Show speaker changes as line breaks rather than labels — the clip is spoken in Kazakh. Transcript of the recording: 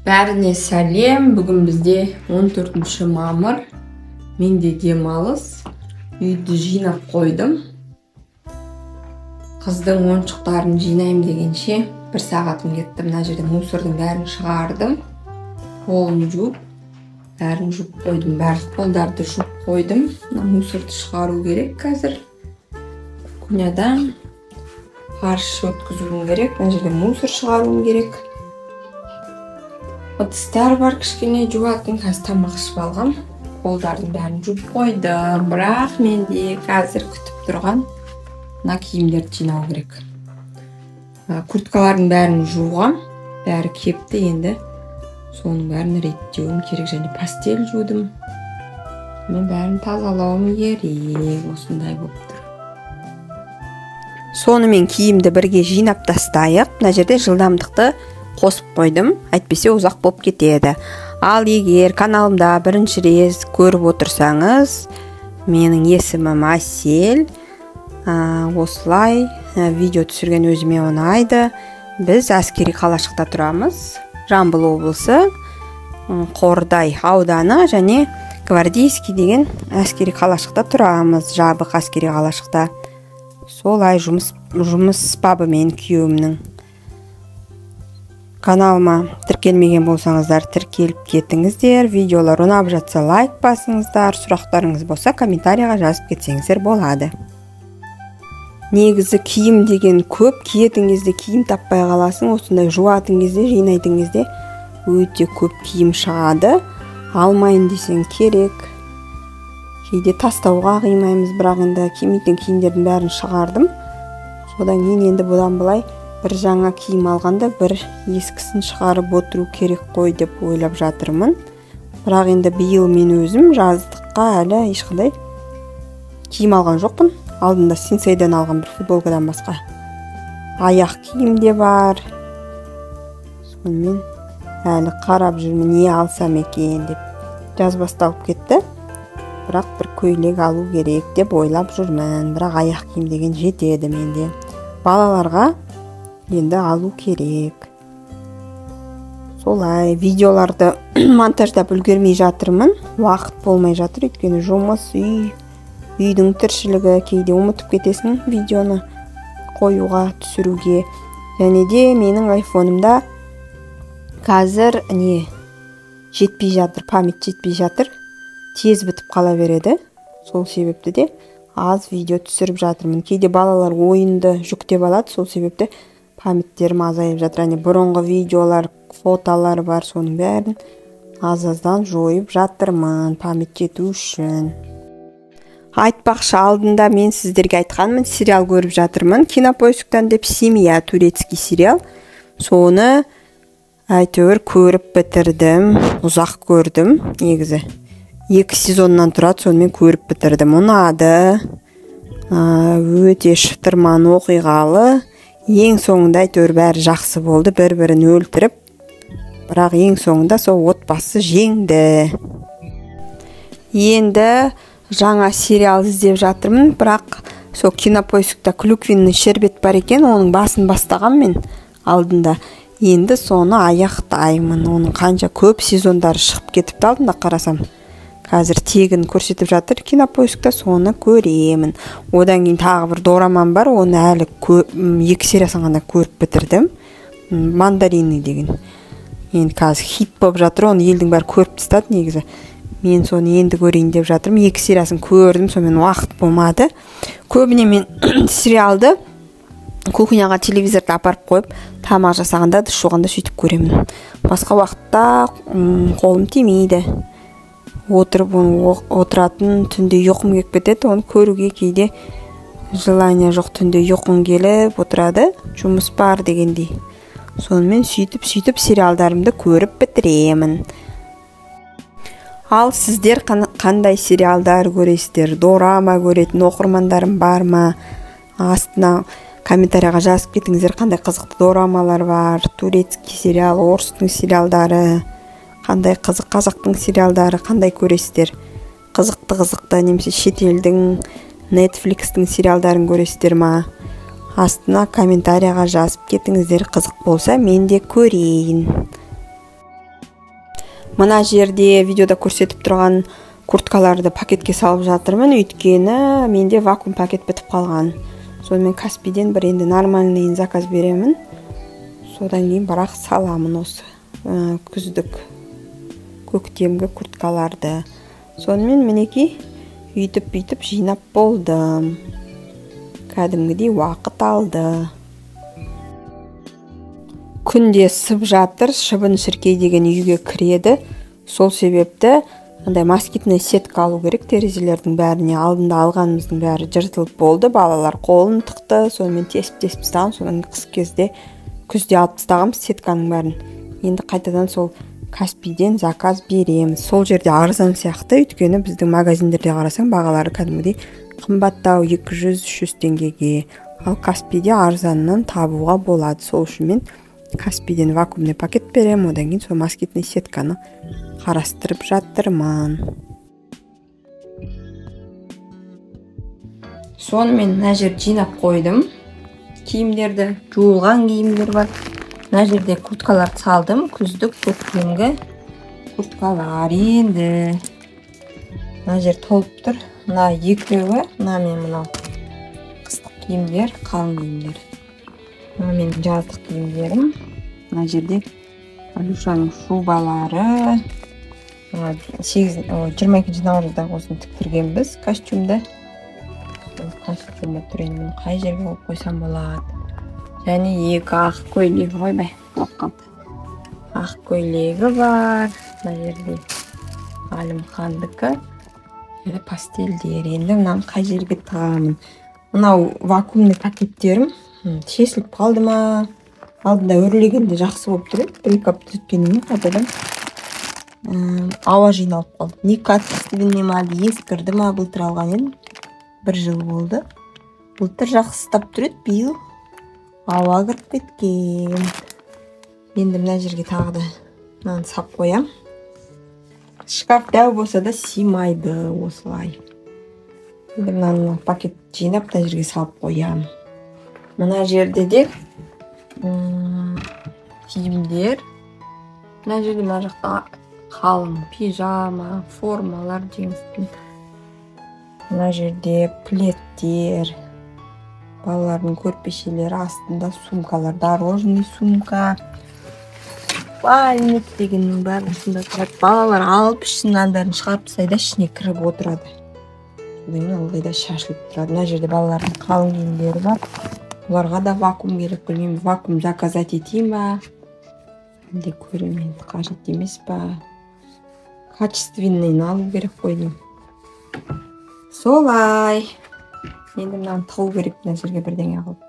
Бәріне сәлем. Бүгін бізде 14 мамыр. Менде демалыс. Үйді жинап қойдым. Қыздың ойыншықтарын жинаймын дегенше бір сағатым кетті. Мына жерде мусордың бәрін шығардым. Полын жуып, бәрін жуып қойдым. Барлық полдарды жуып қойдым. Мына мусорды шығару керек қазір. Кухнядан фарш өткізуім керек. Мына жерде мусор шығаруым керек. Ыдыстар бар кішкене жуатын. Қазір тамақ ішіп алғам. Қолдардың бәрін жуып қойдым. Бірақ менде қазір күтіп тұрған мына киімдерді жинау керек. Курткалардың бәрін жуғам. Бәрі кепті, енді соның бәрін реттеуім керек. Және постель жудым. Мен бәрін тазалауым керек. Осындай болып тұр.
Сонымен киімді бірге жинап тастайық. Мына жерде жылдамдықты қосып қойдым, әйтпесе ұзақ болып кетеді. Ал егер каналымда бірінші рет көріп отырсаңыз, менің есімім Әсел. Осылай видео түсірген өзіме ұнайды. Біз әскери қалашықта тұрамыз. Жамбыл облысы, Қордай ауданы және Гвардейский деген әскери қалашықта тұрамыз. Жабық әскери қалашықта. Солай жұмыс бабымен күйеуімнің. Каналыма тіркелмеген болсаңыздар, тіркеліп кетіңіздер. Видеолар ұнап жатса лайк басыңыздар, сұрақтарыңыз болса комментарийға жазып кетсеңіздер болады. Негізі киім деген көп, киетін кезде киім таппай қаласың, осындай жуатын кезде, жинайтын кезде өте көп киім шығады. Алмайын десең керек. Кейде тастауға қимаймыз, бірақ енді кимейтін киімдердің бәрін шығардым. Содан кейін енді бұдан былай бір жаңа киім алғанда бір ескісін шығарып отыру керек қой деп ойлап жатырмын. Бірақ енді биыл мен өзім жаздыққа әлі ешқандай киім алған жоқпын. Алдында Синсейден алған бір футболкадан басқа. Аяқ киім де бар. Сонымен әлі қарап жүрмін, не алсам екен деп. Жаз басталып кетті. Бірақ бір көйлек алу керек деп ойлап жүрмін. Бірақ аяқ киім деген жетеді менде. Балаларға енді алу керек. Солай видеоларды монтаждап үлгермей жатырмын. Уақыт болмай жатыр, өйткені жұмыс, үйдің тіршілігі, кейде ұмытып кетесің видеоны қоюға, түсіруге. Және де менің айфонымда қазір не жетпей жатыр, память жетпей жатыр. Тез бітіп қала береді. Сол себепті де аз видео түсіріп жатырмын. Кейде балалар ойынды жүктеп алады, сол себепті памяттерім азайып жатыр. Әне бұрынғы видеолар, фотолар бар, соның бәрін аз-аздан жойып жатырмын память жету үшін. Айтпақшы, алдында мен сіздерге айтқанмын, сериал көріп жатырмын Кинопоисктан деп, Семья, турецкий сериал. Соны әйтеуір көріп бітірдім, ұзақ көрдім негізі. 2 сезоннан тұрады, сонымен көріп бітірдім. Ұнады. Өте шытырман оқиғалы. Ең соңында әйтеуір бәрі жақсы болды, бір-бірін өлтіріп. Бірақ ең соңында сол отбасы жеңді. Енді жаңа сериал іздеп жатырмын, бірақ сол Кинопоискта клюквинный шербет бар екен, оның басын бастаған мен алдында. Енді соны аяқтаймын. Оның қанша көп сезондары шығып кетіпті алдында қарасам. Қазір тегін көрсетіп жатыр Кинопоискта, соны көремін. Одан кейін тағы бір дорамам бар, оны әлі 2 сериясын ғана көріп бітірдім. Мандарины деген. Енді қазір хит болып жатыр, оны елдің бәрі көріп тастады негізі. Мен соны енді көрейін деп жатырмын. 2 сериясын көрдім, сонымен уақыт болмады. Көбіне мен сериалды кухняға телевизорды апарып қойып, тамақ жасағанда, дыш жуғанда сөйтіп көремін. Басқа уақытта қолым тимейді. Отырып оны отыратын, түнде ұйқым келіп кетеді, оны көруге кейде желание жоқ, түнде ұйқың келіп отырады, жұмыс бар дегендей. Сонымен сөйтіп сериалдарымды көріп бітіремін. Ал сіздер қандай сериалдар көресіздер? Дорама көретін оқырмандарым бар ма? Астына комментарияға жазып кетіңіздер, қандай қызықты дорамалар бар, турецкий сериал, орыстың сериалдары, қандай қызық қазақтың сериалдары, қандай көресіздер? Қызықты немесе шетелдің, Netflixтің сериалдарын көресіздер ма? Астына комментарияға жазып кетіңіздер, қызық болса мен де көрейін. Мына жерде видеода көрсетіп тұрған курткаларды пакетке салып жатырмын, өйткені менде вакуум пакет бітіп қалған. Сонымен Каспийден бір енді нормальный заказ беремін. Содан кейін бірақ саламын осы күздік көктемгі курткаларды. Сонымен мінекей үйтіп бүйтіп жинап болдым. Кәдімгідей уақыт алды. Күнде сып жатыр, шыбын шіркей деген үйге кіреді. Сол себепті андай москитный сетка алу керек терезелердің бәріне. Алдында алғанымыздың бәрі жыртылып болды. Балалар қолын тықты, сонымен тесіп-тесіп тастаған. Содан қыс кезде күзде алып тастағанбыз сетканың бәрін. Енді қайтадан сол Каспийден заказ береміз. Сол жерде арзан сияқты, өйткені біздің магазиндерде қарасаң бағалары кәдімгідей қымбаттау, 200-300 теңгеге. Ал Каспийде арзаннан табуға болады. Сол үшін мен Каспийден вакуумный пакет беремін, одан кейін сол москитный сетканы қарастырып жатырмын. Сонымен мына жерді жинап қойдым. Киімдерді, жуылған киімдер бар. Мына жерде курткаларды салдым, күздік көктемгі курткалар. Енді мына жер толып тұр. Мына екеуі, мына мен мынау қыстық киімдер, қалың киімдер. Мына менің жаздық киімдерім. Мына жерде Алюшаның шубалары. 22 наурызда осыны тіктіргенбіз костюмді. Костюмді тұр, енді қай жерге қойып қойсам болады. Және екі ақ көйлегі, ойбай, құлап қалды. Ақ көйлегі бар. Мына жерде Әлімхандікі. Енді пастельдер. Енді мынаны қай жерге тығамын? Мынау вакуумный пакеттерім шешіліп қалды ма? Алдында өрлегенде жақсы болып тұр еді. Бір екі апта өткеннен кейін қайтадан ауа жиналып қалды. Не качественный ма, әлде ескірді ма, былтыр алған едім. Бір жыл болды. Былтыр жақсы ұстап тұр еді, биыл ауа кіріп кеткен. Енді мына жерге тағы да мынаны сап қоям. Шкаф дәу болса да сыймайды осылай. Енді мынаны пакет жинап мына жерге салып қоям. Мына жерде де киімдер. Мына жерде мына жақта қалың пижама, формалар жеңістің. Мына жерде пледтер, балалардың көрпешелері, астында сумкалар, дорожный сумка, спальник дегеннің бәрі осында тұрады. Балалар алып ішінен бәрін шығарып тастайды да ішіне кіріп отырады. Содан кейін ылғи да шашылып тұрады. Мына жерде балалардың қалың киімдері бар. Бұларға да вакуум керек, білмеймін, вакуум заказать етейін ба? Әлде көремін, енді қажет емес па? Качественныйын алу керек қой деймін. Солай. Енді мынаны тығу керек, мына жерге бірдеңе қылып.